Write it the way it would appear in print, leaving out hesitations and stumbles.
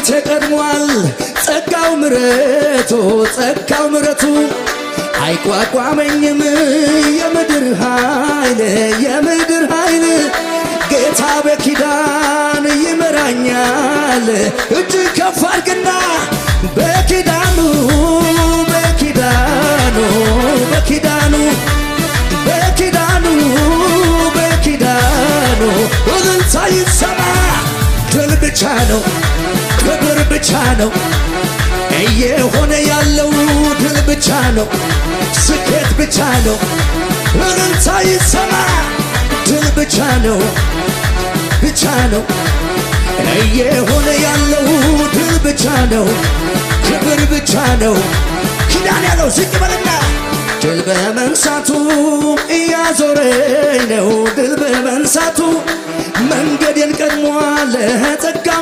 ከፊቴ ቀድሟል ጸጋው ምረቱ፣ ጸጋው ምረቱ። አይቋቋመኝም የምድር ኃይል፣ የምድር ኃይል። ጌታ በኪዳን ይመራኛል። እጅ ከፍ አድርግና በኪዳኑ፣ በኪዳኑ፣ በኪዳኑ፣ በኪዳኑ፣ በኪዳኑ። እልልታ ይሰማ። ድል ብቻ ነው፣ ክብር ብቻ ነው እየሆነ ያለው። ድል ብቻ ነው፣ ስኬት ብቻ ነው። እልልታ ይሰማ። ድል ብቻ ነው፣ ብቻ ነው እየሆነ ያለው። ድል ብቻ ነው፣ ክብር ብቻ ነው። ኪዳን ያለው ዝቅ በልና ድል በመንሳቱ እያዞረኝ ነው። ድል በመንሳቱ መንገዴን ቀድሟል ጸጋ።